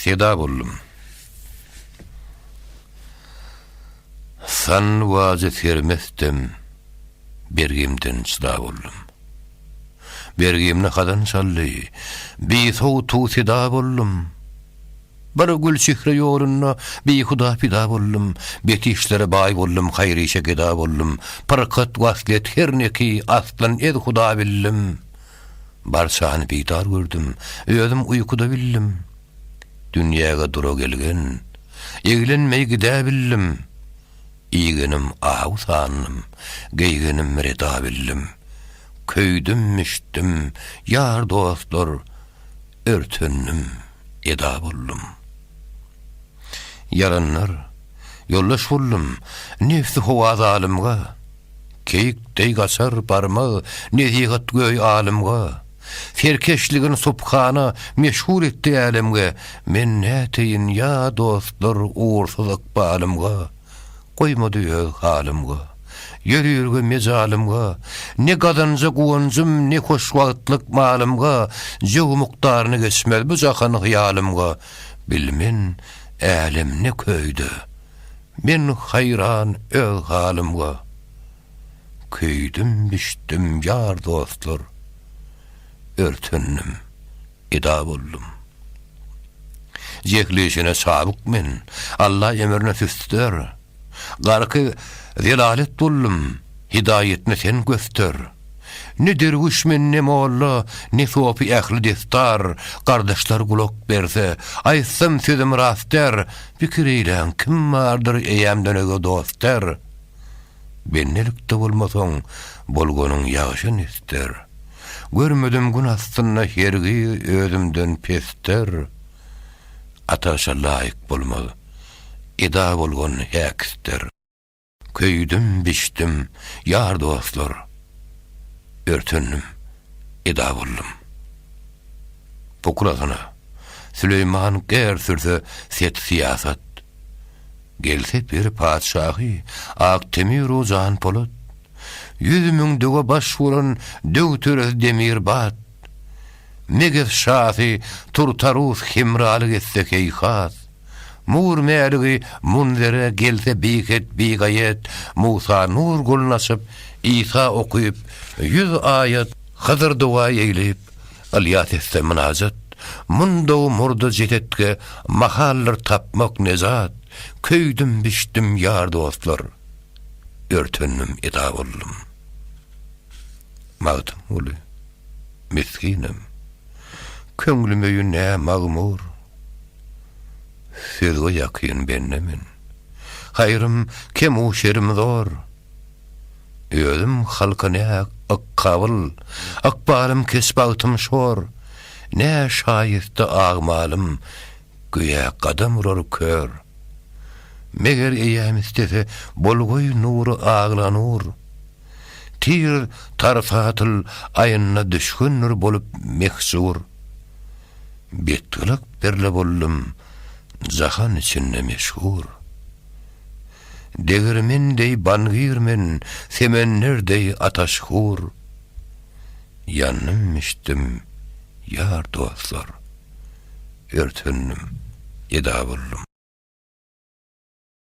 Seda boldum. San wajy sermestem, bergimden jyda boldum. Bergimni hazan çaldy, bisowt-u seda boldum. Bir gülçehre ýolunda bihuda pida boldum, Bet işlere baý boldum, haýyr işe geda boldum. Pyrkat, waslet, her neki aslan ez Huda bildim. Barçany bidar gördüm, özüm uýkuda bildim. Dünýäge dura gelgen, eglenmeý gidä bildim. Iýgenim aw sandym, geýgenim reda bildim. Köýdüm, müşdüm, ýar dostlar, örtendim, eda boldum. Ýaranlar, ýoldaş boldum, nebsi howa zalymga. Keýik deý gaçar barmaz nesihat göý alymga. Serkeşligin subhana meşhur etdi älemge, Men näteýin, ýa dostlar, ugursyz ykbalymga. Goýmady öz halymga, ýörürge mejalymga, Ne gazanja guwanjym, ne hoşwagtlyk malymga, Jöw mukdaryny geçmez bu jahan hyýalymga, Bilmen, älem ne köýde, men haýran öz halymga. Köýdüm, bişdim, ýar dostlar, örtendim, eda boldum. Jehli işine çabyk men, Alla emrine süsder. Garky zelalet boldum, hidaýetni sen göster. Ne derwüş men, ne molla, ne sopy ähli destar, Gardaşlar gulak berse, aýtsam sözüm rast der, Pikir eýläň, kim bardyr eýämden öge dost der. Bendelikde bolmasaň, bolganyň ýagşy nesder. Görmedim gün astynda hergiz özümden pesdir. Ataşa laýyk bolmaz, eda bolgan häkisdir. Köýdüm, bişdim, ýar dostlar, örtendim, eda boldum. Pukurasyna, Süleýman ger sürse set syýasat. Gelse pir patyşahy, Aktemir-u Janpolat. 100 000 döwe baş bolan döw töresi Demirbat. Meges şasy Turtarus hemralyk etse heýhat. Mur mäligi Munzere gelse bihet bigaýet, Musa nur golun açyp, Isa okyp, ýüz aýat, Hydyr doga eýleýip, Ylýas etse mynajat, Mundaw murda jesetge mahaldyr tapmak nejat, Köýdüm, bişdim, ýar dostlar, örtendim, eda boldum. Magtymguly, misginem, köňlüm öýi nä magmur, Sözge ýakyn bende men, haýrym kem-u şerim zor. Özüm halka nä ykgabyl, Ykbalym keç bagtym şor. Nä şaýysta agmalym, Göýä gadam urar kör. Meger eýäm istese, Bolgaý nury agla nur. Tir tarfatyl aýynda Düşgündir bolup mehjur. Betgylyk birle boldum, Jahan içinde meşhur. Degirmen deý bangir men, Semender deý ataşhur. Ýandym bişdim, ýar dostlar, Örtendim, eda boldum.